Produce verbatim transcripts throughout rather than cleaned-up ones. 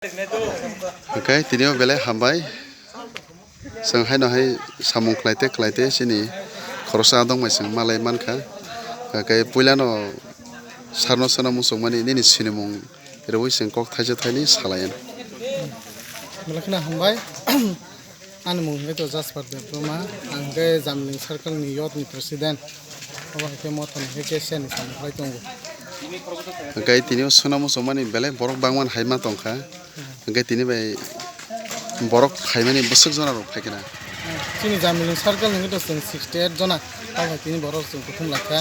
Hwnkhe tini o belai hambai. Chwng haino hai samung khlaite khlaite chini khoroksa adong bai chwng malai mankha. Hwnkhe puilano sarno sano muchungmani nini sinimung rwui chwng kok thaisa thaini salai anw. Belai kheno hambai. Ani mung hwnkhe to Jasper Debbarma, ang khe Jamling Circle ni youth ni president. Obo hai khe mothani hai khe siyani samung khlai tongo. Hwnkhe tini o swnamo chongmani belai borok bangmani hai ma tongkha. Hwnkhe tini bai borok phaimani bwswk jona rok phai khe na. Chini Jamling Circle ni hwnkhe to chwng sixty eight jona, abo hai tini borok chwng kuthum lai kha.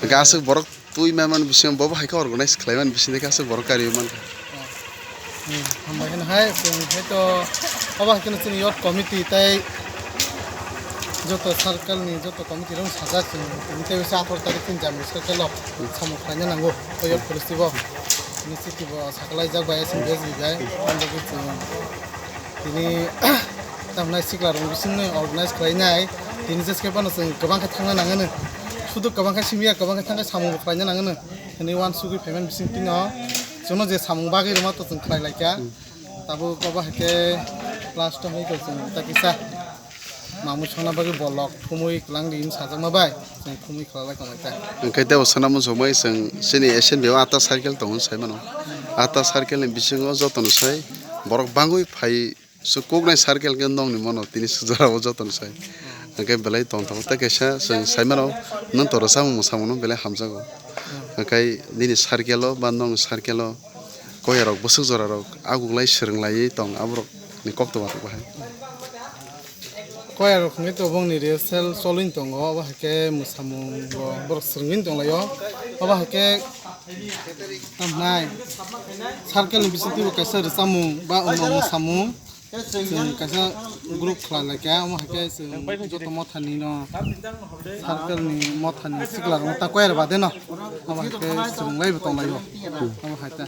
Hwnkhe aswk borok twi manmani bising bobo hai khe organize khlai mani bising khe aswk borok kari mankha. Hmm, hambai hino hai, chwng hai to abo hai kheno chini youth committee tei joto circle ni joto committee rok sajak chwng tini tei bisa atharo tarikh tin Jamling circle o samung khlaina nango o youth policy bo. Tini city bo sakalaijak bai S M B S B bai, ang bagwi chwng tini tamnai sikla rok bising organize khlainai. Tini jeske phano chwng kwbang khe thangna nangano, sudu kwbang khe simiya kwbang khe thangkhe samung bo khlaina nangano. Hwnwi uansugwi phaimani bisingtwi no chwngno je samung bagwi rwma to chwng khlai lai kha. Tabuk obo hai khe last o hai khe chwng ta kisa mamwi songna bagwi bolok thumwi kwlangdi hwnwi sajakma bai chwng thumwi khlai lai tong lai kha. Hwnkhe tei bo sana muchungmai chwng chini S N B o atta circle tongo sai mano. Atta circle ni bisingo jotono sai borok bangwi phai. Swk koknai circle khe nongni mano tini swk jorao jotono sai. Hwnkhe belai tongthok tei kaisa chwng sai mano nwng to rwchapmung mwsamungno belai hamjago. Hwnkhe nini circle o ba nongni circle o koyarok bwswk jorarok aguklai swrwnglaiwi tong aborokni koktwma rok bahai. Koyarok hwnkhe to bongni rehearsal cholwi tongo, obo hai khe mwsamung bo borok swrwngwi tonglaio. Obo hai khe tamnai circle ni bisingtwi bo kaisa rwchapmung ba omo mwsamung. Chwng kaisa group khlai lai kha, omo hai khe chwng joto mothani no, circle ni mothani sikla rok ta koyar bade no, omo hai khe swrwng lai bo tong lai o, omo hai ta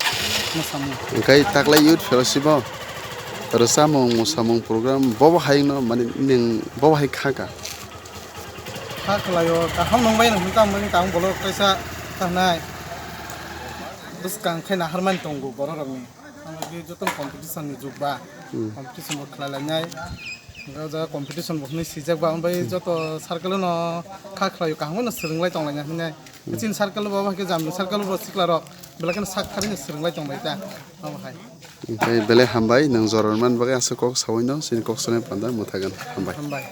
mwsamung. Hwnkhe taklai youth fellowship o rwchapmung mwsamung program bobo hai no mani nwng bobo hai kha kha. Kha khlai o kaham nung bai no hwn tamo ni tamo bolok kaisa thangnai bwskang khe nahar mani tongo borok rok ni. Ang bagwi joto competition ni jug ba. Hmm. Competition bo khlai lainai. Hwnkhe o jaga competition bo hwnwi swijak ba, omo bai joto circle no kha khlai o kaham no swrwng lai tong lainai hwnwi nai. Hmm. Chini circle bo, obo hai khe Jamling circle bo sikla rok belai kheno sak thari no swrwng lai tong lai ta. Omo hai. Hwnkhe belai hambai, nwng jora rwmani bagwi aswk kok saui no, chini kok sanai panda mwthagan. Hambai. Hambai.